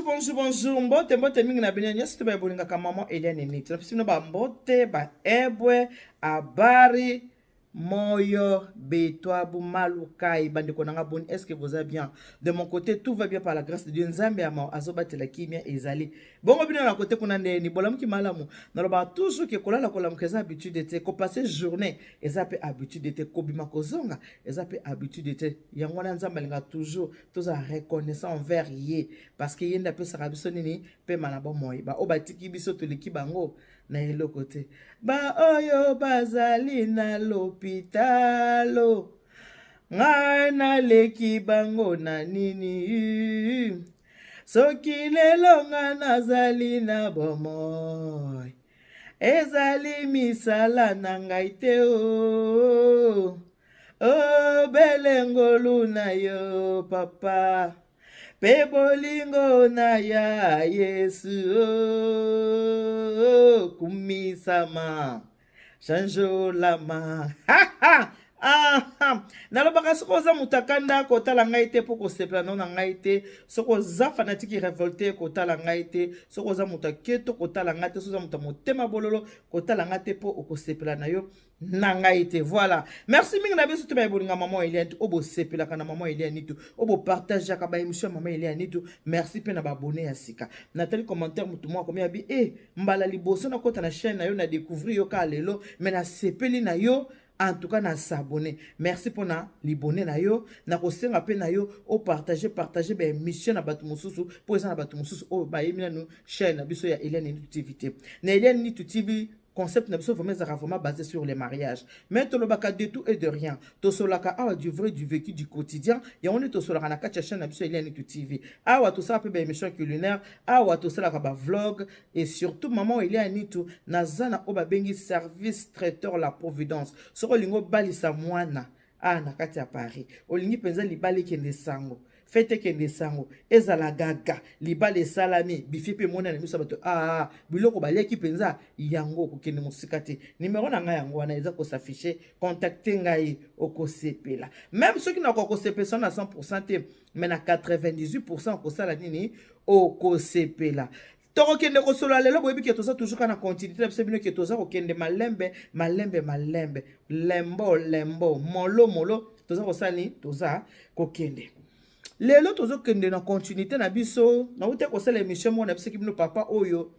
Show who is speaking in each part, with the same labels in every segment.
Speaker 1: bonjour, bonjour. Mbote, mbote mingi na bino nyonso to ba bolingaka maman Eliane Nito. Napesi bino ba mbote, ba ebwe, abari, moyo, betwa, bumalukai, bandeko na nga boni, est-ce que vous allez bien? De mon côté, tout va bien par la grâce de Dieu. Nzambe ya mawa azobatela kimia ezali. Bongo bino na côté kuna ndeni, bolamuki malamu. Nalobaka toujours que kolala kolamuka eza habitude te, ko passer journée eza pe habitude te, kobima kozonga eza pe habitude te. Yango wana Nzambe alingaka toujours tozala reconnaissant envers ye parce que ye nde apesaka biso nini pema na bomoi. Ba oyo batiki biso toleki bango na eloko te. Ba oyo bazali na lopitalo, ngai naleki bango na nini? Soki lelo ngai nazali na bomoi, ezali misala na ngai te o. O bele ngolu na yo papa, pe bolingo na ya Yesu o, kumisama chanjolama. Aha. Nalobaka soki oza moto akanda kotala ngai te mpo kosepela no na ngai te, soki oza fanatike revolte kotala ngai te, soki oza moto aketo kotala ngai te, soki oza moto ya motema bololo kotala ngai te mpo okosepela na yo na ngai te. Voilà, merci mingi na biso te baye bolinga maman Eliane oyo bosepelaka na maman Eliane Nitu, oyo bopartageaka ba émission ya maman Eliane Nitu. Merci mpe na baabonné ya sika. Natali commentaire motu moko akomi abi e mbala liboso nakota na chaîne na yo, na découvrir yo kaka lelo, mais nasepeli na yo, en tout cas na s'abonner. Merci mpona libone na yo. Nakosenga mpe na yo opartage partage ba émission na bato mosusu, mpo eza na bato mosusu oyo bayemi nanu chaîne na biso ya Eliane Nitu TV te. Na Eliane Nitu TV, concept na biso vraiment ezalaka vraiment basé sur les mariages, mais tolobaka de tout et de rien. Tosolaka awa du vrai, du vécu, du quotidien. Yango nde tosolaka na kati ya chaîne na biso Eliane Nitu TV. Awa tosalaka mpe ba émission culinaire, awa tosalaka ba vlog, et surtout maman Eliane Nitu naza na oyo babengi service traiteur la providence. Soki olingi obalisa mwana awa na kati ya Paris, olingi mpenza libala ekende sango, fete ekende sango, ezala gaga, libala esalami, bifi mpe emonani na miso ya bato, ah, biloko baliaki mpenza yango, okokende mosika te. Nimero na ngai yango wana eza kosafishe, contacte ngai, okosepela. Meme soki nakoka kosepelisa na 100% te, mais na 98% okosala nini? Okosepela. Tokokende kosolola lelo, boyebi ke toza toujours kaka na continuité na biso, bino ke toza kokende malembe malembe malembe, lembo lembo, molo molo, toza kosala nini? Toza kokende lelo, tozokende na continuité na biso. Nauti kosala émission moko, nayebisaki bino papa oyo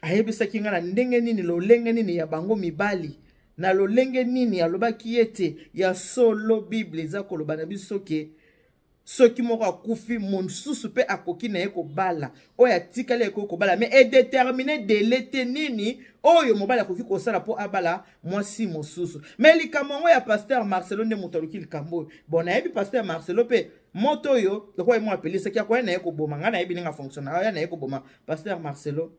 Speaker 1: ayebisaki ngai na ndenge nini, lolenge nini ya bango mibali, na lolenge nini alobaki ete ya solo Bible eza koloba na biso ke soki moko akufi, mosusu mpe akoki na ye kobala, oyo atikali akoki kobala, mais edétermine délai te nini oyo mobali akoki kosala mpo abala mwasi mosusu. Mais likambo yango ya pasteur Marcelo nde moto aluki likambo oyo. Bon, nayebi pasteur Marcelo mpe moto oyo lokola ye mo apelisaki, akoya na ye koboma ngai. Nayebi ndenge afonctionne, aya na ye koboma pasteur Marcelo.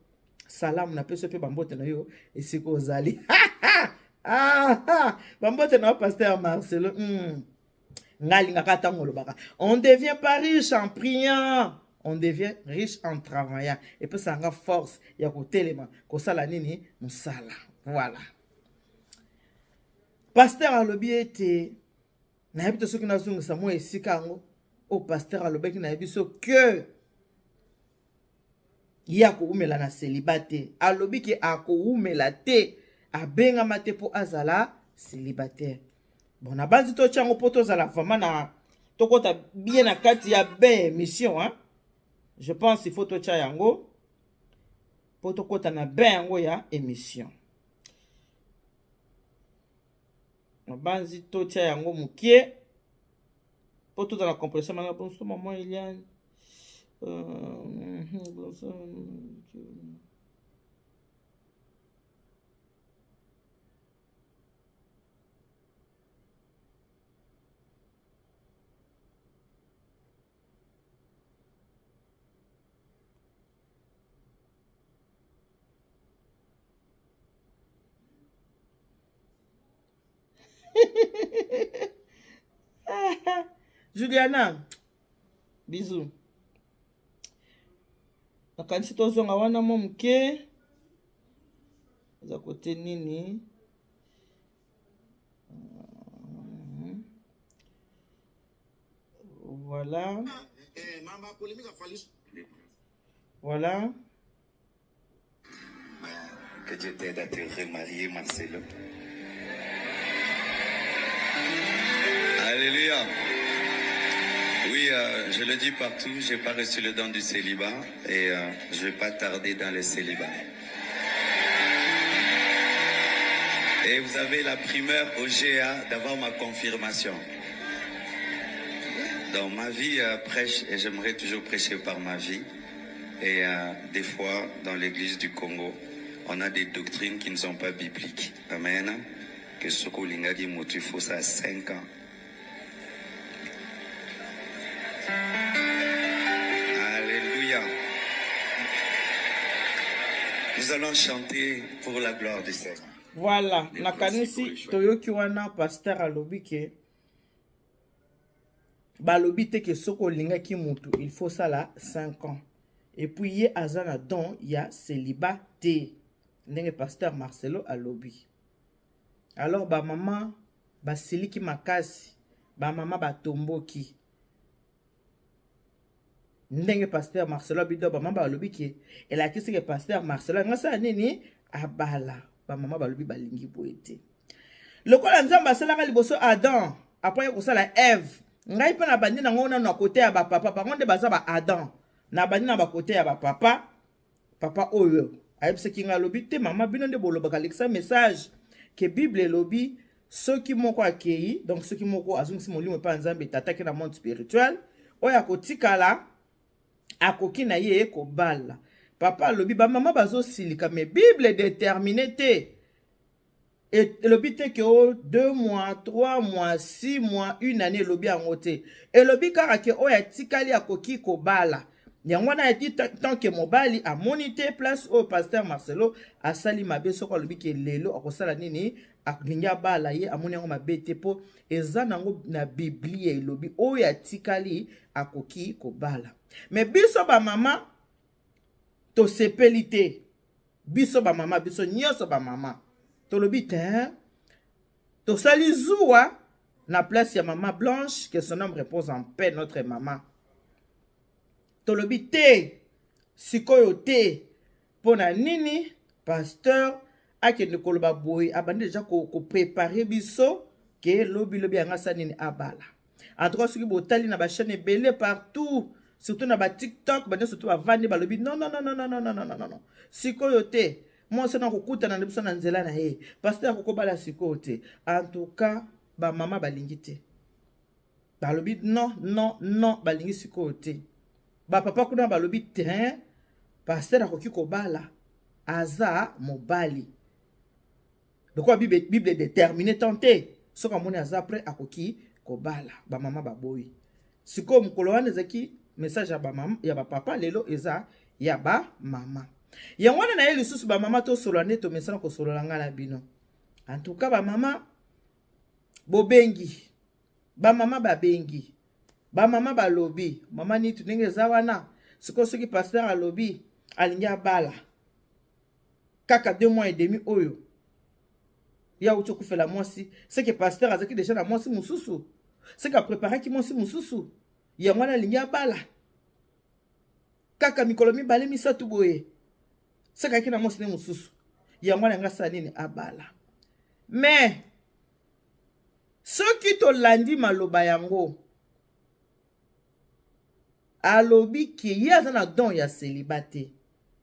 Speaker 1: Salamu, napesi yo mpe bambote na yo esika ozali. Ah, bambote na yo pasteur Marcelo. Ngai alingaka ntango olobaka on devient pas riche en priant, on devient riche en travaillant. Epesaka nga force ya kotelema kosala nini mosala. Voilà, pasteur alobi ete nayebi te soki nazongisa mwa esika yango oyo pasteur alobaki, nayebi so ke ye akowumela na célibat te. Alobi ke akowumela te, abengama te mpo azala célibataire. Bon, nabanzi totya yango mpo tozala vraiment na tokɔta bien na kati ya bain émission, hein? Je pense il faut totya yango mpo tokɔta na bain yango ya émission. Nabanzi totya yango mokie mpo tozala compression manga. Bonsoir maman Eliane. Bonsoir. Juliana, bisous. Nakanisi tozonga wana mwa moke, eza kote nini? Voilà. Voilà.
Speaker 2: Que Dieu t'aide à te remarier, Marcelo. Alléluia. Oui, je le dis partout, j'ai pas reçu le don du célibat et je vais pas tarder dans le célibat. Et vous avez la primeur au GA d'avoir ma confirmation. Dans ma vie prêche et j'aimerais toujours prêcher par ma vie. Et des fois, dans l'église du Congo, on a des doctrines qui ne sont pas bibliques. Amen. Que soki olingaki moto, il faut ça 5 ans. Alléluia. Nous allons chanter pour la gloire du Seigneur.
Speaker 1: Voilà, nakanisi toyoki wana pasteur alobi ke balobi te ke soki olingaki mutu, il faut sala 5 ans. Et puis ye aza na don ya célibat te, ndenge pasteur Marcelo alobi. Alors bamama basiliki makasi, bamama batomboki ndenge pasteur Marcelo abido. Bamama balobi ke elakisi ke pasteur Marcelo anga sala nini? Abala. Bamama balobi balingi boye te. Lokola Nzambe asalaka liboso Adam, après ye kosala Eve, ngai mpe na bandi nango nano na kote ya bapapa. Bango nde baza ba Adam. Na bandi na bakote ya bapapa. Papa oyo ayebisaki ngai, alobi te: "Mama, bino nde bolobaka, lekisa message ke Bible elobi soki moko akei, donc soki moko azongisi molimo epai ya Nzambe tataki na monde spirituel, oyo akotikala akoki na ye kobala." Papa alobi bamama bazosilika, mais Bible détermine te, elobi te ke o 2 mois, 3 mois, 6 mois, une année. Elobi yango te. Elobi kaka ke oyo atikali akoki kobala. Yango wana eti tant que mobali amoni te place oyo pasteur Marcelo asali mabe. Soki alobi ke lelo akosala nini, alingi abala, ye amoni yango mabe te, mpo eza nango na Biblia, elobi oyo atikali akoki kobala. Mais biso bamama tosepeli te. Biso bamama, biso nyonso bamama tolobi te, tosali zuwa na place ya mama Blanche, que son homme repose en paix, notre mama. Tolobi te, sikoyo te. Mpo na nini pasteur akende koloba boye? Abandi deja koprépare biso ke lobi lobi yanga asala nini? Abala. En tout cas, soki botali na bachaîne ebele partout, surtout na baTikTok, banyonso to bavandi, balobi: "Non, non, non, non, non, non, non, non, non, non, sikoyo te. Mwasi na kokutana na biso na nzela na ye, pasteur akokobala sikoyo te." En tout cas, bamama balingi te, balobi: "Non, non, non, balingi sikoyo te." Bapapa kuna balobi te, pasteur akoki kobala, aza mobali. Lokola Bible détermine tant te, soki amoni aza prêt, akoki kobala. Bamama baboyi. Sikoyo mokolo wana ezalaki message ya bamama, ya bapapa. Lelo eza ya bamama. Yango wana na ye lisusu bamama tosolola nde tomesana kosolola ngai na bino. En tout cas, bamama bobengi, bamama babengi, bamama balobi: "Mama Nitu, ndenge eza wana sikoyo, soki pasteur alobi alingi abala kaka 2 mois et demi oyo ya uti okufela mwasi, c'est que pasteur azalaki déjà na mwasi mosusu, c'est que apréparaki mwasi mosusu, yango wana alingi abala kaka mikolo 2, 3 boye, c'est que ayaki na mwasi ne mosusu, yango wana yango asala nini? Abala." Mais soki tolandi maloba yango, alobi ke ye aza na don ya célibat te.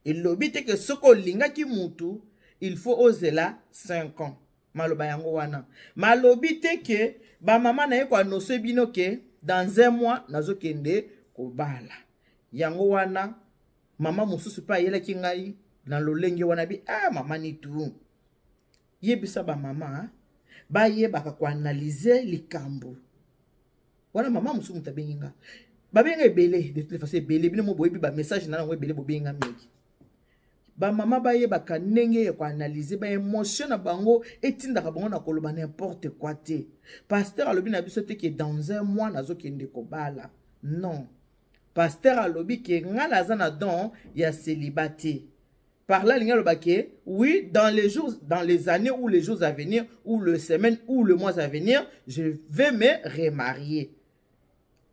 Speaker 1: Elobi te ke soki olingaki mutu, il faut ozela 5 ans. Maloba yango wana malobi te ke bamama na ye koannoncer bino ke dans un mois nazokende kobala. Yango wana mama mosusu mpe ayelaki ngai na lolenge wana bi: "Ah, mama Nitu, yebisa bamama bayebaka koanalyser likambo wana." Mama mosusu moto abengi nga, babenga ebele, de toute façon ebele. Bino mo boyebi bamessage na yango ebele, bobenga mingi. Bamama bayebaka ndenge ya koanalyser baémotion na bango etindaka bango na koloba n'importe quoi te. Pasteur alobi na biso te ke dans un mois nazokende kobala. Non, pasteur alobi ke ngai naza na don ya célibat te. Par là, alingi aloba ke oui, dans les jours, dans les années ou les jours à venir ou les semaines ou le mois à venir, je vais me remarier.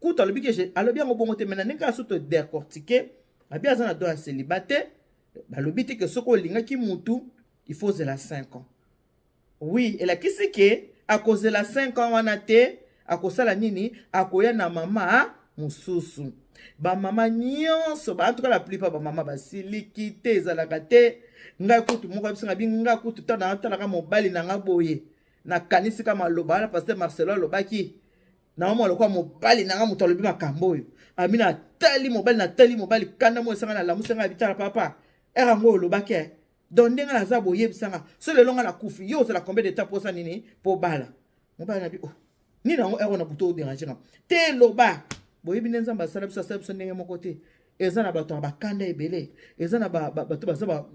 Speaker 1: Kutu alobi ke, alobi yango bongo te, mais na ndenge kaka so todécortiquer. Abi aza na don ya celibat te. Balobi te ke soki olingaki mutu il faut ozela 5 ans. Oui, elakisi ke akozela 5 ans wana te, akosala nini? Akoya na mama mosusu. Bamama nyonso ba, en tout cas la plupart bamama basiliki te, ezalaka te. Ngai kutu moko ayebisi ngai bi ngai kutu ntango natalaka mobali na ngai boye, nakanisi ka maloba wana pasteur Marcelo alobaki, naomona lokola mobali na ngai moto alobi makambo oyo. Ami natali mobali, natali mobali, kanda mo esanga nalamusi ngai, bitala papa, ere yango olobaki eh. Donc ndenge naza boyebisa nga so lelo nga nakufi, yo ozala combien de temps mposa nini mpo bala mobali na bi, oh nini yango ere na butu oderange nga te, loba. Boyebi nde Nzambe asala biso, asala biso ndenge moko te. Eza na bato ya bakanda ebele, eza na bato baza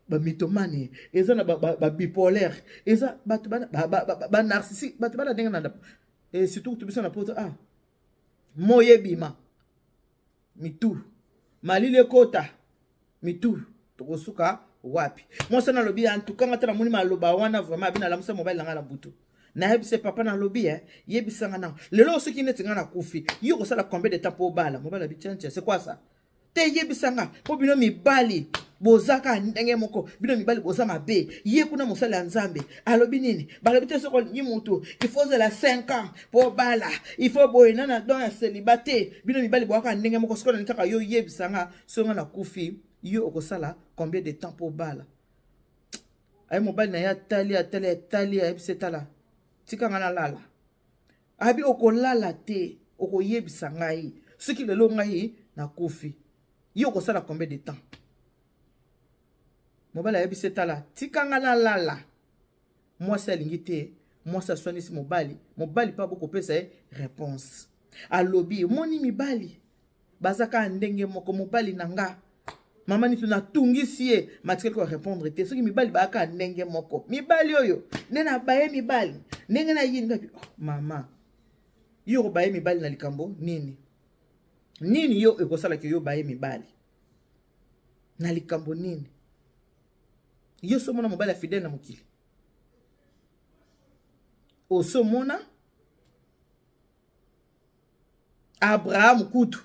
Speaker 1: bamythomane, eza na babipolaire, eza bato banarcissique, bato bana ndenge na, et surtout kutu biso na Poto, ah, moyebima mitu malili ekota mitu, tokosuka wapi? Mwasi wana alobi, antuka nga te namoni maloba wana vraiment. Abi nalamusa mobali na ngai na butu, nayebisa papa, nalobi e yebisanga na lelo soki neti ngai nakufi, yo kosala combien de temps mpo obala? Mobali abi, tiens tiens, c'est quoi ça? Te, yebisanga, mpo bino mibali boza kaka ndenge moko, bino mibali boza mabe. Ye kuna mosali ya Nzambe alobi nini? Balobi te soki olingi mutu il faut ozela 5 ans mpo obala, il faut boye na don ya célibat te. Bino mibali boyaka ndenge moko. Soki olingi kaka yo, yebisanga, soki nga nakufi, yo okosala combien de temps mpo obala? Aye mobali na ye atali, atali, atali, ayebisi, etala, tika nga nalala. Abi okolala te, okoyebisa ngai soki lelo ngai nakufi, yo okosala combien de temps? Mobali ayebisi, etala, tika nga nalala. Mwasi alingi te, mwasi aswanisi mobali, mobali mpe abokopesa ye réponse. Alobi, omoni mibali baza kaka ndenge moko. Mobali na nga, mama nitu, natungisi ye, matikali korépondre te. Soki mibali bayaka ndenge moko, mibali oyo nde nabaye mibali ndenge nayini ngabi. Oh, mama, yo kobaye mibali na likambo nini? Nini yo ekosalaki yo baye mibali na likambo nini? Yo so omona mobali ya fidèle na mokili? Osomona Abraham kutu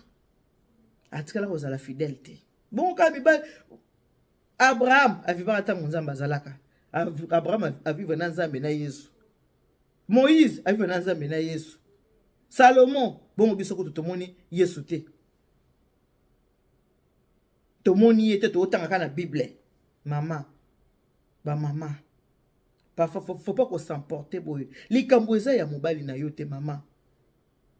Speaker 1: atikala kozala fidèle te. Bongo kaka mibali. Abraham avivaka ntango Nzambe azalaka. Abraham avivre na Nzambe na Yesu. Moïse avivre na Nzambe na Yesu. Salomon. Bongo biso kutu tomoni Yesu te, tomoni ye te, tootanga kaka na Bible. Mama, bamama, parfois faut pas kos'emporter boye. Likambo eza ya mobali na yo te, mama.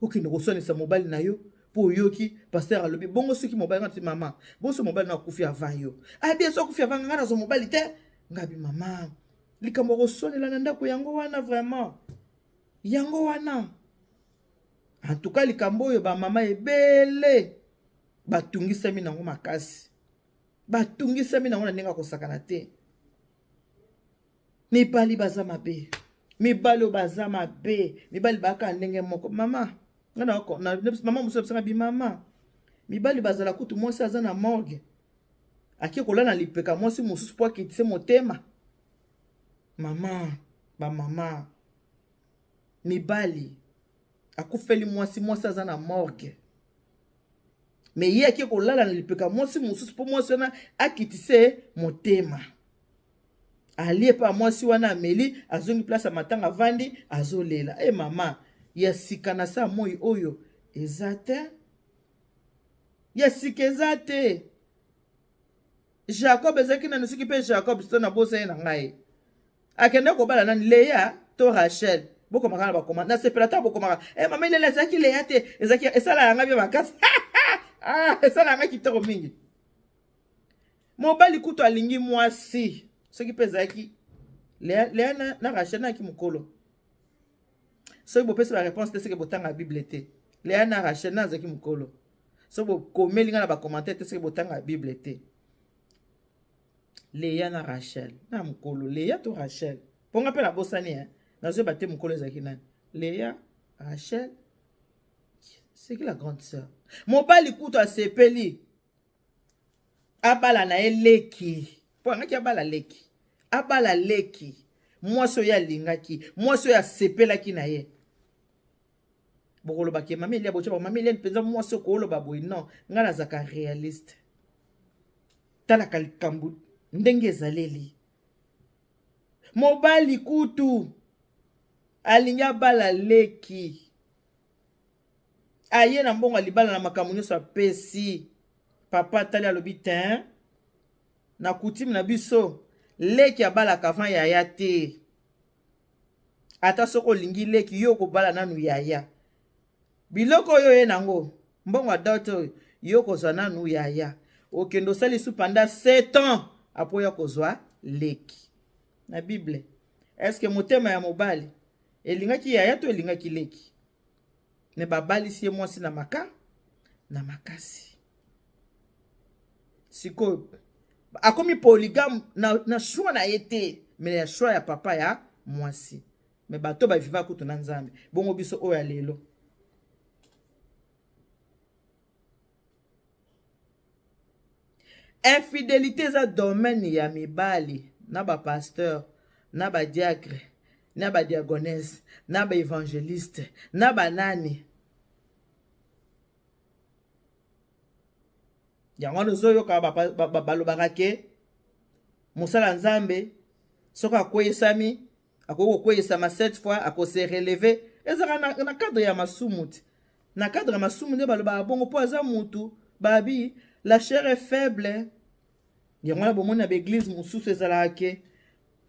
Speaker 1: Okende koswanisa mobali na yo mpo oyoki pasteur alobi bongo. Soki mobali nga te, mama, bonso mobali na akufi avant yo, abi so akufi avant nga, nazwa mobali te. Ngabi mama, likambo ya koswanela na ndako yango wana vraiment, yango wana. En tout cas likambo oyo bamama ebele batungisami nango makasi, batungisami nango na ndenge akosakana te. Mibali baza mabe, mibali oyo baza mabe, mibali bayaka ndenge moko. Mama, mama mosusu abisanga bi, mama, mibali bazala kutu mwasi aza na morgue, ake kolala na lipeka mwasi mosusu mpo akitise motema. Mama, bamama, mibali akufeli mwasi, mwasi aza na morgue, mais ye ake kolala na lipeka mwasi mosusu mpo mwasi wana akitise motema. Alie mpa mwasi wana, ameli, azongi place ya matanga, avandi, azolela. E mama, ya sika na sa moi oyo eza te, ya sika eza te. Jacob ezalaki nani? Soki mpe Jacob to nabosa ye na ngai, akende kobala nani? Leya to Rachel? Bokomaka na bakoma, nasepela ntango bokomaka. E mama Ilela, ezalaki Leya te, ezalaki. Esala yanga bie makasi. Ah, esala yanga kitoko mingi. Mobali kutu alingi mwasi, soki mpe ezalaki Lea, Lea na Rachel nayaki mokolo. Soki bopesi baréponse te, soki botanga Bible te. Lea na Rachel na azalaki mokolo. Soki bokomeli nga na bacommentaire te, soki botanga Bible te. Leya na Rachel na mokolo, Leya to Rachel? Mpo nga mpe nabosani, eh? Nazoyeba te mokolo ezalaki nani, Leya, Rachel. C'est qui la grande sœur? Mobali kutu asepeli abala na ye leki, mpo angaki abala leki, abala leki mwasi oyo alingaki, mwasi oyo asepelaki na ye. Bokolobaki mama Elia, botya mama Eliane mpenza mwasi okoloba boye. Non, ngai nazalaka réaliste. Talaka likambo ndenge ezaleli. Mobali kutu alingi abala leki, aye na mbongo ya libala na makambo nyonso apesi papa. Atali, alobi te, na coutume na biso leki abalaka avant yaya te. Ata soki olingi leki yo, okobala nanu yaya. Biloko oyo oye nango, mbongo ya dot oyo, yo kozwa nanu yaya, okende osali su pendant 7 ans, apo ya kozwa leki. Na Bible, est-ce motema ya mobali elingaki yaya to elingaki leki? Me babalisi ye mwasi na maka na makasi. Sikoyo akomi polygame na choix na ye te, me ya choix ya papa ya mwasi. Me bato baviva kutu na Nzambe bongo, biso oyo ya lelo, infidélité eza domaine ya mibali na bapasteur, na badiacre, na badiaconesse, na baévangéliste, na banani. Yango wana ozoyoka balobaka ke mosala Nzambe soki akweyisami, akoki kokweyisama sept fois, akose relever. Ezalaka na cadre ya masumu te. Na cadre ya masumu nde balobaka bongo, mpo aza mutu babi, la chair est faible. Yango wana bomoni na baéglise mosusu ezalaka ke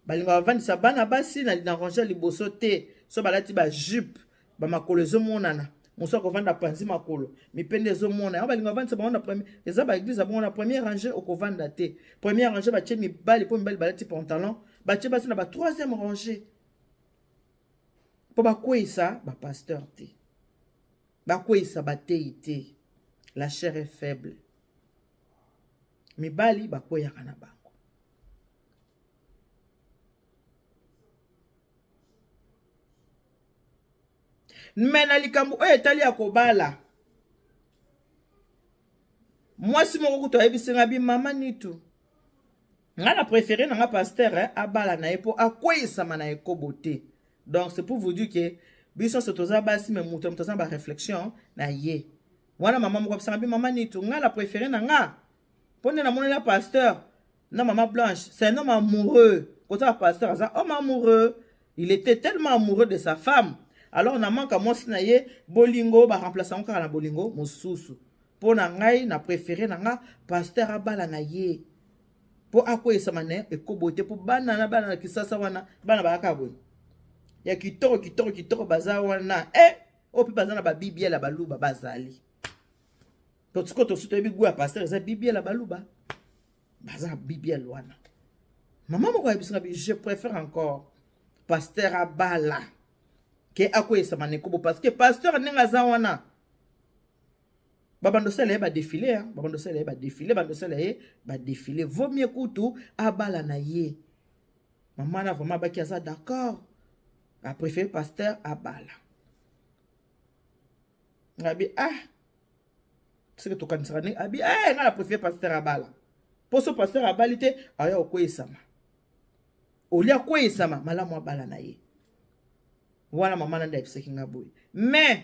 Speaker 1: balingaka bavandisa bana basi na rangée liboso te. So balati bajupe, bamakolo ezomonana, mosu akovanda panzi makolo, mipende ezomona. Yango balinga bavandisa bango na premier. Eza baéglise ya bongo, na première rangée okovanda te. Première rangée batie mibali, mpo mibali balati pantalon. Batie basi na ba troisième rangée mpo bakweyisa bapasteur te, bakweyisa bateyi te. La chair est faible, mibali bakweyaka na bango. Me na likambo oyo etali ya kobala mwasi moko, kutu ayebisi nga bi: "Mama Nitu, nga na préféré na nga pasteur abala na ye mpo akweyisama na ekobo te." Donc c'est pour vous dire que biso nyonso toza basi, me moto moto aza na baréflexion na ye. Wana mama moko abisanga bi: "Mama Nitu, nga na préféré na nga mpo nde namonela pasteur na mama Blanche, c'est un homme amoureux." Kotala pasteur aza homme amoureux, il était tellement amoureux de sa femme, alors na manque mwasi na ye bolingo, baremplace yango kaka na bolingo mosusu. Mpo na ngai, na préféré na nga pasteur abala na ye mpo akweyisama na ekobo te, mpo bana na bana na kisasa wana, bana bayaka boye ya kitoko kitoko kitoko, baza wana e oyo mpe baza na babibiela baluba bazali. To sikoyo tosi toyebi goût ya pasteur eza bibiela baluba, baza na bibiele wana. Mama moko ayebisanga bi: "Je préfère encore pasteur abala ke akweyisama na ekobo, parce que pasteur ndenge aza wana, babando osala ye badéfilé, babando osala ye badéfilé, bando osala ye badéfilé. Vaut mieux kutu abala na ye." Mama na vraiment abaki aza d'accord, apréféré pasteur abala. Ngabi: "Ah, soki tokanisaka ndenge abi, eh, ngai na préféré pasteur abala, mpo so pasteur abali te, aya okweyisama. Olia akweyisama, malamu abala na ye." Wana mama na nde ayebisaki nga boye. Mais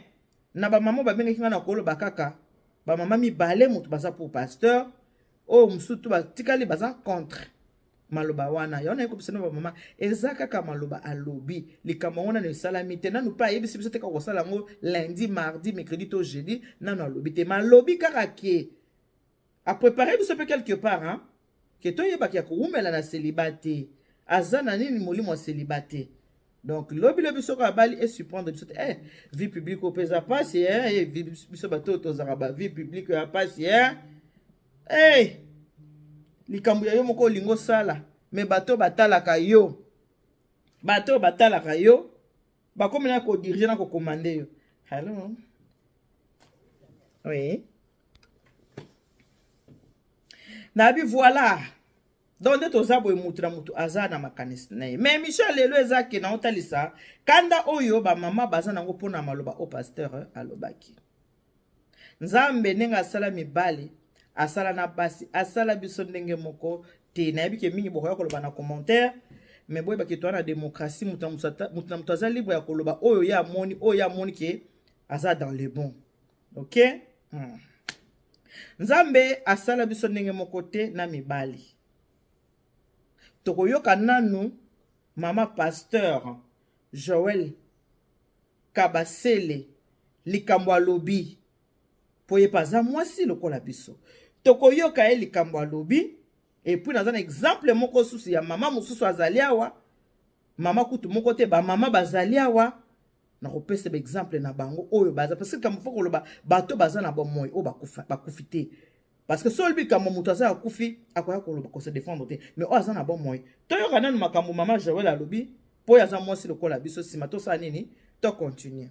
Speaker 1: na bamama babengaki nga na koloba kaka bamama mibale moto baza pour pasteur, oyo mosusu batikali baza contre maloba wana. Yango nayekobisa na bamama, eza kaka maloba alobi. Likambo yango nano esalami te, nanu mpe ayebisi biso te kaka kosala yango lundi, mardi, mercredi to jeudi. Nano alobi te, malobi kaka ke aprépare biso mpe quelque part, hein? Ke toyebaki ya kowumela na célibat te, aza na nini, molimo ya célibat te. Donc lobi lobi soki abali, esurprendre biso te. Vie publique oyo mpe eza mpasi. Biso bato oyo tozalaka ba vie publique ya mpasi. Likambo ya yo moko olingi osala, me bato batalaka yo, bato batalaka yo, bakomi na kodirige na kocommander yo. Hallo, oui, nayebi. Voilà, donc nde toza boye, mutu na mutu aza na makanisi na ye. Mais émission ya lelo eza ke na otalisa kanda oyo bamama baza nango mpona maloba oyo pasteur alobaki. Nzambe ndenge asala mibali, asala na basi, asala biso ndenge moko te. Nayebi ke mingi bokoya koloba na commentaire, mais boyebaki toza na démocratie. Moto na moto aza libre ya koloba oyo ye amoni, oyo ye amoni ke aza dans le bon. Ok. Nzambe asala biso ndenge moko te na mibali. Tokoyoka nanu mama pasteur Joël Kabasele likambo alobi po ye pe aza mwasi lokola biso. Tokoyoka ye likambo alobi et puis naza na exemple moko susu ya mama mosusu azali awa, mama kutu moko te, ba mama bazali awa. Nakopesa ba exemple na bango oyo baza, parce que likambo fo koloba bato baza na bomoi oyo bakufi te, parce que soki olobi likambo moto aza akufi akoya koloba ko se défendre te, mais oyo aza na bomoi. Toyoka nanu makambo mama Joël alobi po oyo aza mwasi lokola biso, nsima tosala nini, to continuer.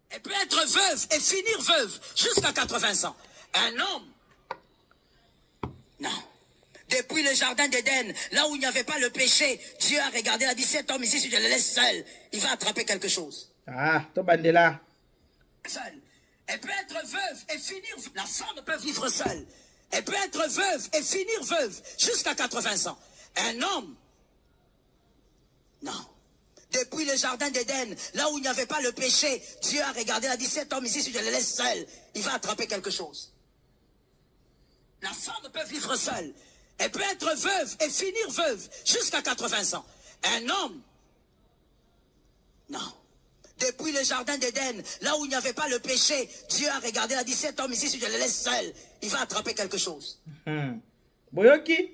Speaker 3: Elle peut être veuve et finir veuve jusqu'à 80 ans. Un homme, non. Depuis le jardin d'Éden, là où il n'y avait pas le péché, Dieu a regardé, il a dit, cet homme ici, si je le laisse seul, il va attraper quelque chose.
Speaker 1: Ah, tobandela.
Speaker 3: Seul. Elle peut être veuve et finir, la femme peut vivre seule. Elle peut être veuve et finir veuve jusqu'à 80 ans. Un homme, non. Depuis le jardin d'Éden, là où il n'y avait pas le péché, Dieu a regardé, il a dit, cet homme ici, si je le laisse seul, il va attraper quelque chose. La femme peut vivre seule. Elle peut être veuve et finir veuve jusqu'à 80 ans. Un homme, non. Depuis le jardin d'Éden, là où il n'y avait pas le péché, Dieu a regardé, il a dit, cet homme ici, si je le laisse seul, il va attraper quelque chose.
Speaker 1: Boyoki,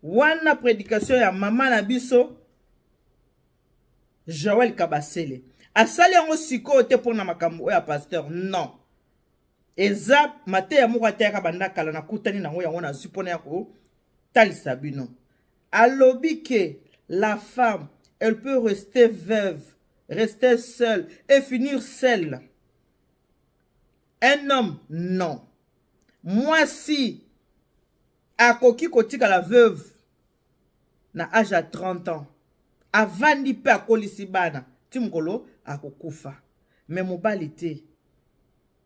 Speaker 1: wana prédication ya mama na biso Joël Kabasele. Asali yango sikoyo te mpona makambo oyo ya pasteur, non. Eza mateya moko ateyaka banda kala, nakutani nango yango nazwi mpona ya kotalisa bino. Alobi ke la femme, elle peut rester veuve, rester seule et finir seule. Un homme, non. Mwasi akoki kotikala veuve na âge ya 30 ans. Avandi pe akolisi bana ti mokolo akokufa. Mais mobali te.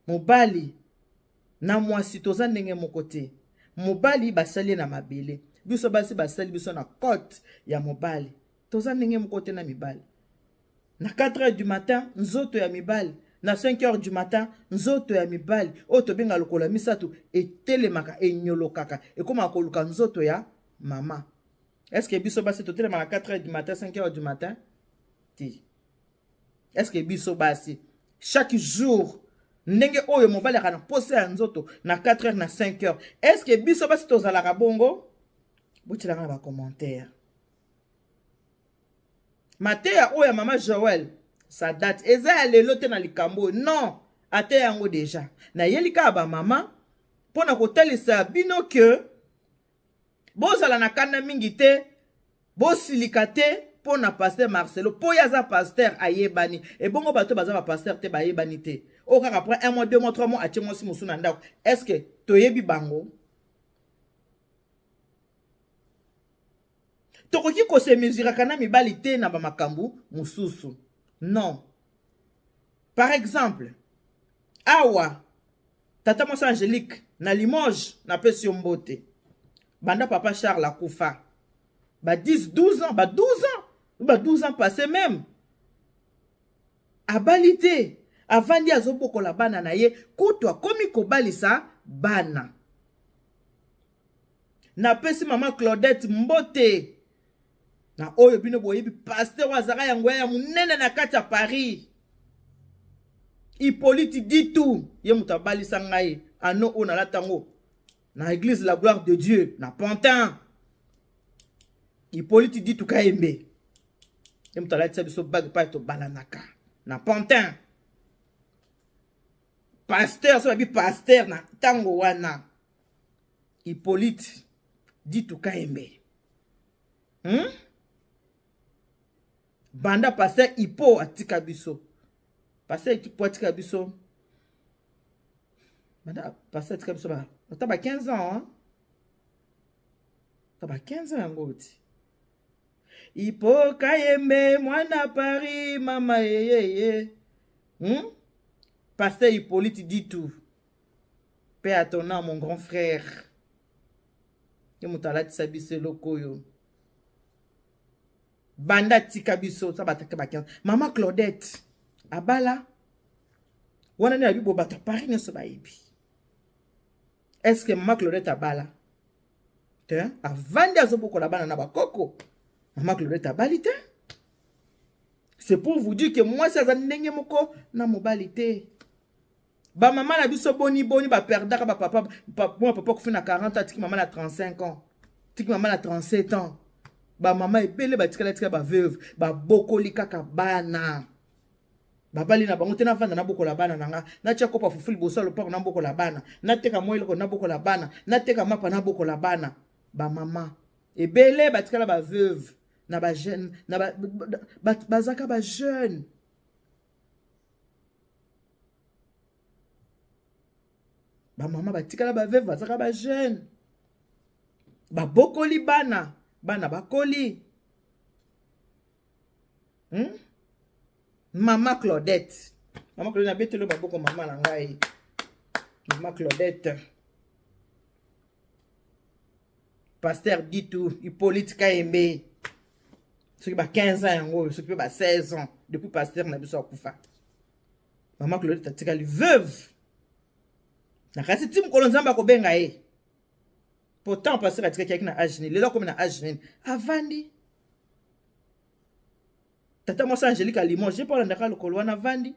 Speaker 1: Mobali na mwasi toza ndenge moko te. Mobali basali ye na mabele, biso basi basali biso na côte ya mobali. Toza ndenge moko te na mibali. Na 4 heures du matin nzoto ya mibali, na 5 heures du matin nzoto ya mibali oyo tobenga lokola misato etelemaka, enyolokaka, ekomaka koluka nzoto ya mama. Est-ce que biso basi totelemaka 4 heures du matin, 5 heures du matin? Te. Est-ce que biso basi chaque jour ndenge oyo mobali aka na posa ya nzoto na 4 heures na 5 heures, est-ce que biso basi tozalaka bongo? Botilanga na ba commentaire. Mateya oyo ya mama Joël, ça date, eza ya lelo te na likambo oyo, non, ateya yango déjà. Nayeli kaka ba mama mpona kotalisa bino ke bozala na kanda mingi te, bosilika te mpona pasteur Marcelo, mpo ye aza pasteur ayebani. Ebongo bato baza ba pasteur te bayebani te. Oyo kaka après 1 mois, 2 mois, 3 mois atie mwasi mosusu na ndako. Est-ce que toyebi bango? Tokoki kose mesuraka na mibali te na ba makambo mosusu. Non. Par exemple, awa tata mwasi Angélique na Limoges napesi yo mbote. Banda papa Charles akufa ba 10, 12 ans, ba 12 ans, ba 12 ans passé même. Abali te, avandi azobokola bana na ye, kutu akomi kobalisa bana. Napesi mama Claudette mbote na oyo bino boyebi pasteur oyo azalaka ya nguya ya monene na kati ya Paris, Hippolyte Ditu, ye moto abalisa ngai ano oyo nalata yango na église la gloire de Dieu na Pantin. Hippolyte Ditu Kayembe ye moto alatisa biso bague pai tobalanaka na Pantin. Pasteur so babi pasteur na ntango wana Hippolyte Ditu Kayembe. Banda pasteur Hippo atika biso. Pasteur Hippo atika biso. Banda pasteur atika biso ba ata ba 15 ans, hein? Ata ba 15 ans yango ti. Hippo Kayembe mwana Paris mama yeyeye. Pasteur Hippolyte Ditu. Paix à ton âme, mon grand frère. Ye moto alatisa biso eloko oyo. Banda tika biso, sa bataka ba 15. Maman Claudette, Abala wana nde nayebi bo bato ya Paris nyonso bayebi. Est-ce que mama Claudette abala te? Avandi azobokola bana na bakoko. Mama Claudette abali te. C'est pour vous dire que mwasi aza ndenge moko na mobali te. Bamama na biso boni boni baperdaka bapapa. Mwa papa akufi na 40 ans, atiki mama na 35 ans, tiki mama na 37 ans. Bamama ebele batikala tika baveuve, babokoli kaka bana, babali na bango te. Navanda nabokola bana na nga, natia kopa fufu liboso ya lopango, nabokola bana, nateka mwa eloko, nabokola bana, nateka mapa, nabokola bana. Bamama ebele batikala baveuve na bajeune, na bazaka bajeune. Bamama batikala baveuve, bazaka bajeune, babokoli bana, bana bakoli. Mama Claudette, mama Claudette, nabeteli maboko, mama na ngai, mama Claudette. Pasteur Ditu Hippolyte Kayembe, soki ba 15 ans yango oyo, soki mpe ba 16 ans depuis pasteur na biso akufa, mama Claudette atikali veuve. Nakasi ti mokolo Nzambe akobenga ye. Pourtant pasteur atikaki yaki na age nini? Lelo akomi na age nini? Avandi tata mwasi Angélique Alimoge mpo alandaka lokolo wana, avandi.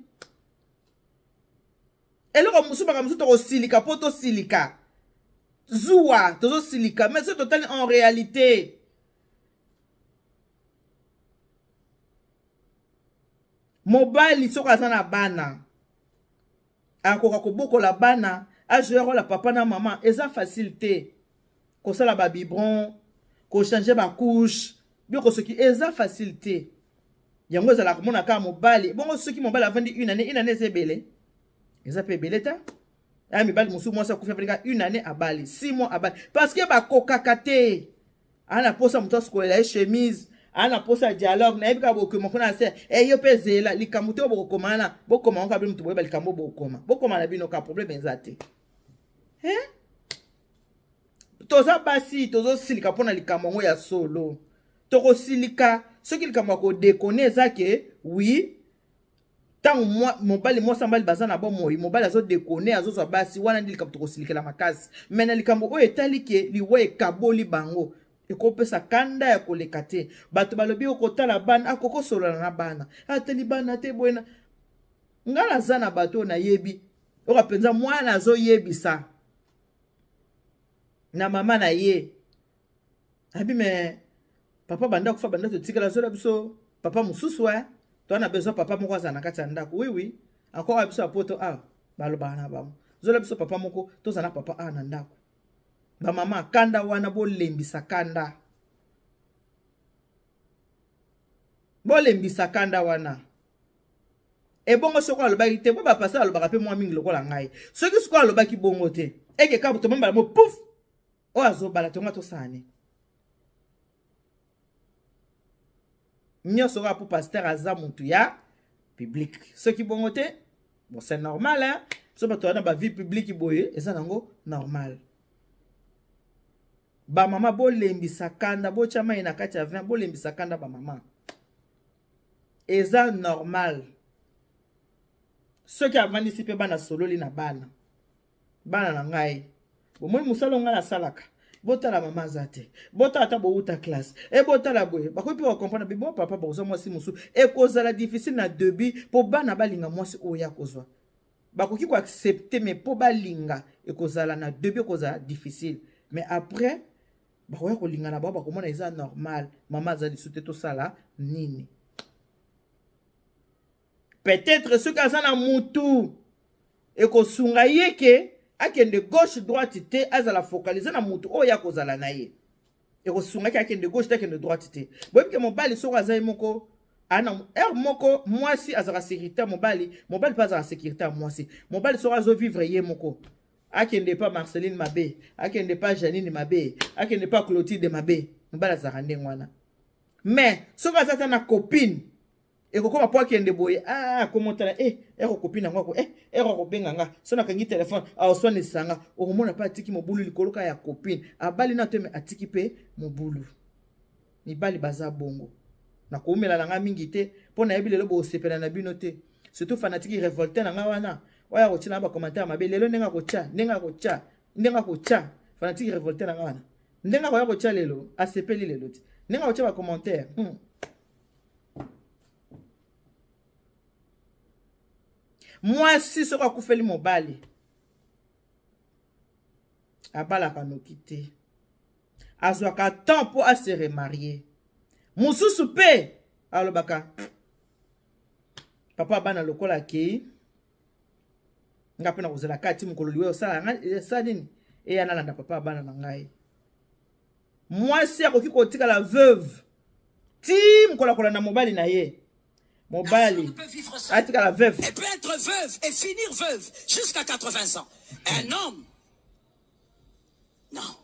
Speaker 1: Eloko mosusu, makambo mosusu tokosilika mpo tosilika zuwa, tozosilika, mais soki totali en réalité, mobali soki aza na bana, akoka kobokola bana, ajouer rôle ya papa na mama. Eza facile te kosala babiberon, kochange bacouche, biloko soki eza facile te. Yango ezalaka komona kaka mobali bongo. Soki mobali avandi une année, une année eza ebele, eza mpe ebele te. Aya mibali mosusu, mwasi akufi, avandi kaka une année, abali, 6 mois, abali, parce que bakokaka te. Aa na posa moto asukolela ye chemise, aa na posa ya dialogue. Nayebi kaka bokoma kuna se e yo mpe zela likambo te oyo bokokoma wana, bokoma ngo kaka bino moto boyeba likambo, bokoma, bokoma na bino ka problème eza te. Toza basi, tozosilika mpona likambo yango ya solo. Tokosilika soki likambo ya kodéconner eza ke oui, ntango mobali, mwasi, mobali baza na bomoi, mobali azodéconner, azozwa basi, wana nde likambo tokosilikela makasi. Mais na likambo oyo etali ke liwa ekaboli bango, ekopesa kanda ya koleka te. Bato balobi okotala bana, akokosolola na bana, atali bana te boye. Ngai naza na bato oyo nayebi, oyo mpenza mwana azoyebisa na mama na ye abi: "Mais papa banda kufa, banda totikala, azola biso papa mosusu e toa na besoin papa moko azala na kati ya ndako." Oui, encore ya biso ya poto awa balobaka na bango: "Zola biso papa moko, tozala na papa awa na ndako." Bamama, kanda wana bolembisa kanda, bolembisa kanda wana. Ebongo soki alobaki te, po bapasteur alobaka mpe mwa mingi lokola ngai, soki sikoyo alobaki bongo te, eke kaka tomambala mo pouf, oyo azobala tonga, tosala nini? Nyonso kaka mpo pasteur aza motu ya public. Soki bongo te, bon, c'est normal, hein? So bato wana bavie publique boye, eza nango normal. Bamama, bolembisa kanda, botya mai na kati ya vin, bolembisa kanda. Bamama, eza normal soki avandisi mpe bana, sololi na bana: "Bana na ngai, bomoni mosala ngai nasalaka, botala mama aza te, botala ata bowuta classe e, botala boye." Bakoki mpe bacomprendre bi: "Bon, papa bakozwa mwasi mosusu." Ekozala difficile na début mpo bana balinga mwasi oyo ya kozwa. Bakoki koaccepter, mais mpo balinga, ekozala na début ekozala difficile, mais après bakoya kolinga na bango, bakomona eza normal. Mama aza lisu te, tosala nini? Peut-être soki aza na mutu ekosunga ye ke akende gauche droite te, azala focalisé na mutu oyo akozala na ye, ekosungaki akende gauche te, akende droite te. Boyebi ke mobali soki aza ye moko, ana heure moko mwasi azalaka sécurité ya mobali, mobali mpe azalaka sécurité ya mwasi. Mobali soki azovivre ye moko, akende pa Marceline mabe, akende pa Janine mabe, akende pa Clotilde mabe, mobali azalaka ndenge wana. Mais soki aza ata na copine, ekokoma mpo akende boye, ah, akomotala e ero copine yango ako e ero akobenga nga, so nakangi telefone, aoswanisa nga. Okomona mpe atiki mobulu likolo kaka ya copine abali na to, me atiki mpe mobulu. Mibali baza bongo. Nakoumela na nga mingi te mpo nayebi lelo bosepela na bino te. Surtout fanatique révolté na nga wana. Oyo akotia na ba commentaire mabe lelo ndenge akotia, ndenge akotia, ndenge akotia. Fanatique révolté na nga wana. Ndenge akoya kotia lelo, asepeli lelo te. Ndenge akotia ba commentaire. Mwasi soki akufeli mobali abalaka noki te, azwaka temps mpo ase remarier. Mosusu mpe alobaka papa bana lokola akei nga mpe nakozela kati mokolo liwa osala nga esala nini eya nalanda papa bana na ngai. Mwasi akoki kotikala veuve ti mokolo akolanda mobali na ye. Mobali atikala veuve.
Speaker 3: Elle peut être veuve et finir veuve jusqu'à 80 ans. Un homme, non.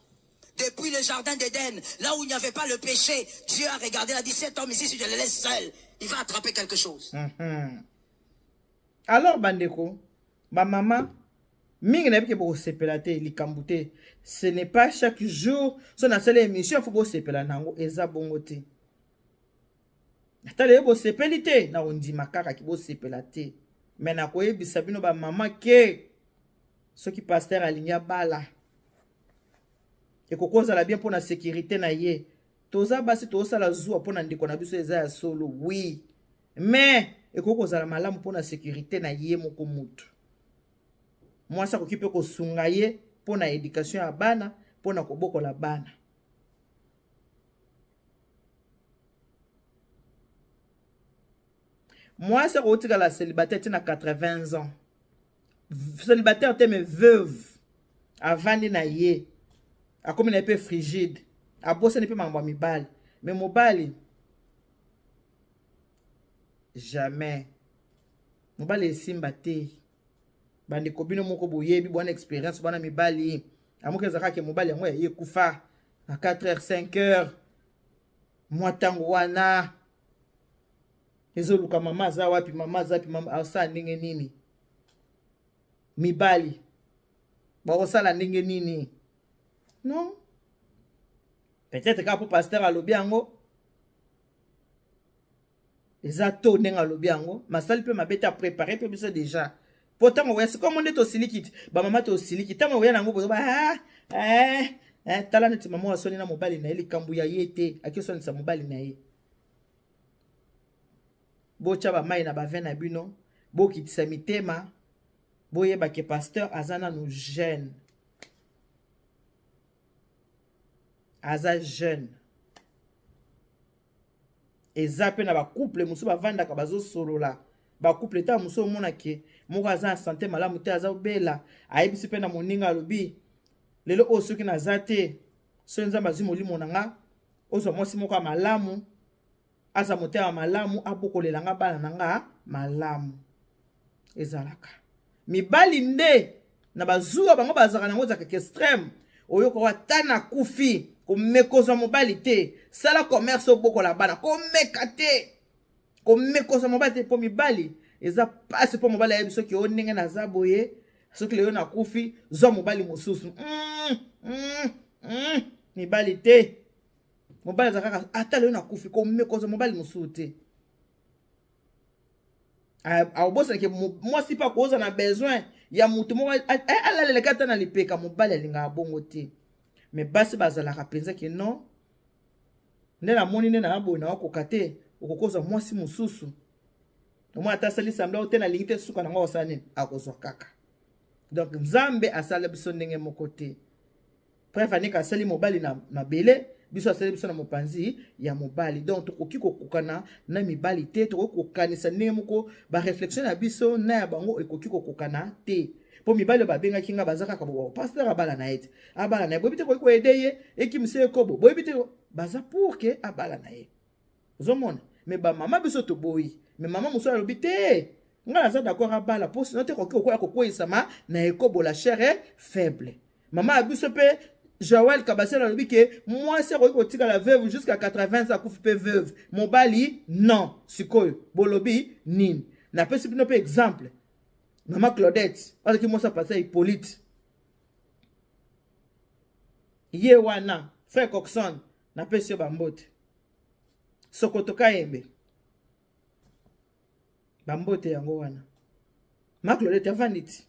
Speaker 3: Depuis le jardin d'Éden, là où il n'y avait pas le péché, Dieu a regardé, il a dit, cet homme ici, si je le laisse seul, il va attraper quelque chose.
Speaker 1: Alors, bandeko, ba maman, mingi nayebi ke bokosepela te likambo te. Ce n'est pas chaque jour so nasala émission faut bosepela nango, eza bongo te. Ata lelo bosepeli te, na kondima kaka ki bosepela te. Mais nakoyebisa bino ba mama ke soki pasteur alingi abala, ekoki kozala bien mpona sécurité na ye. Toza basi tozosala zuwa mpona ndeko na biso eza ya solo, oui, mais ekoki kozala malamu mpona sécurité na ye moko mutu. Mwasi akoki mpe kosunga ye mpona éducation ya bana, mpona kobokola bana. Mwasi akotikala célibataire tina 80 ans. Célibataire te mais veuve. Avandi na ye. Akomi na ye pe frigide. Abosani pe makambo ya mibali. Mais mobali jamais. Mobali esimba te. Bandeko bino moko boyebi bwana expérience bwana mibali. Amoki ezalaka ke mobali yango ya ye kufa na 4 heures 5 heures. Mwa tango wana ezoluka mama aza wapi, mama aza wapi, mama asala ndenge nini? Mibali bakosala ndenge nini? Non, peut-être kaka po pasteur alobi yango eza to ndenge alobi yango, masali pe mabe te, apréparé pe biso déjà po ntango oya sikoyo monde tosiliki te, bamama tosiliki ntango oya nango bozoba tala neti mama asoni na mobali na ye likambo ya ye te, akosonisa mobali na ye. Botya ba mai na ba vin na bino, bokitisa mitema, boyeba ke pasteur aza nanu jeune. Aza jeune. Eza pe na ba couple mosusu bavandaka bazosolola. Ba couple ta mosusu omona ke moko aza na santé malamu te, aza obela, ayebisi pe na moninga alobi lelo oyo soki naza te, soki Nzambe azwi molimo na nga, ozwa mwasi moko ya malamu, aza motema malamu, abokolela nga bana na nga malamu. Ezalaka mibali nde na bazuwa bango bazalaka nango ezalaka extrême. Oyoka ata nakufi komekozwa mobali te, sala commerce obokola bana, komeka te, komekozwa mobali te, po mibali eza pasi po mobali ayebi soki o ndenge naza boye, soki lelo nakufi zwa mobali mosusu. Mibali te, mobali aza kaka ata lelo nakufi komekozwa mobali mosusu te. Akobosanake mwasi mpe akoza na besoin ya motu moko alalelaka ata na lipeka, mobali alingaka bongo te. Mais basi bazalaka mpenza ke non, nde namoni nde na boye nakokoka te, okokozwa mwasi mosusu. Omoni ata asali semblant te, nalingi te, suka nango akosala nini? Akozwa kaka. Donc Nzambe asala biso ndenge moko te. Bref, anika asali mobali na mabele, biso asali biso na mopanzi ya mobali. Donc tokoki kokokana na mibali te, tokoki kokanisa ndenge moko ba réflexion na biso na ya bango ekoki kokokana te. Po mibali oyo babengaki nga baza kaka bo pasteur abala na ye te, abala na ye, boyebi te koki koyede ye ekimisa ye kobo, boyebi te baza pour ke abala na ye. Ozomona? Mais ba mama biso toboyi. Mais mama mosusu alobi te, nga naza d'accord abala po sinon te koki kokoya kokweyisama na ekobo, la chair est faible. Mama ya biso pe Joël Kabasele alobi ke mwasi akoki kotikala veuve jusqu'à 80 ans, akufi pe veuve, mobali non. Sikoyo bolobi nini? Napesi bino pe exemple, mama Claudette azalaki mwasi ya pasteur Hippolyte, ye wana frère Coxon, napesi yo bambote. Sokoto Kayembe. Bambote yango wana. Ma Claudette avandi ti.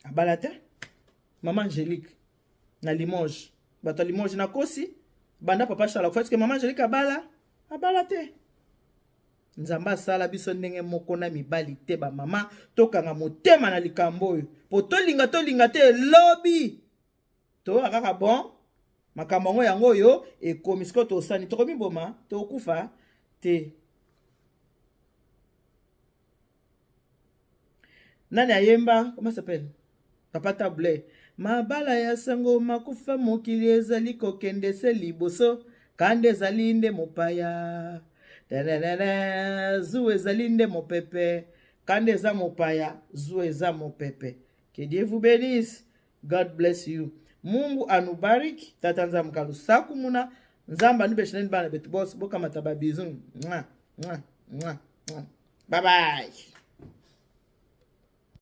Speaker 1: Abala te. Mama Angélique na Limoges. Bato ya Limoges nakosi banda papa Charles akufa que mama Angélique abala abala te. Nzambe asala biso ndenge moko na mibali te ba mama tokanga motema na likambo oyo po tolinga tolinga te lobi toyoka kaka bon makambo yango yango oyo ekomi sikoyo tosani tokomiboma tokufa te nani ayemba comment s'appelle papa table mabala ya sango makufa mokili ezali kokende se liboso kanda ezali nde mopaya Tenenene, zuwa ezali nde mopepe kanda eza mopaya zuwa eza mopepe que Dieu vous bénisse God bless you. Mungu anubariki. Tata Nzambe kalusaku muna. Nzambe anubeshineni bana betu bose bokamata ba bisous. Mwah, mwah, mwah, mwah. Bye bye.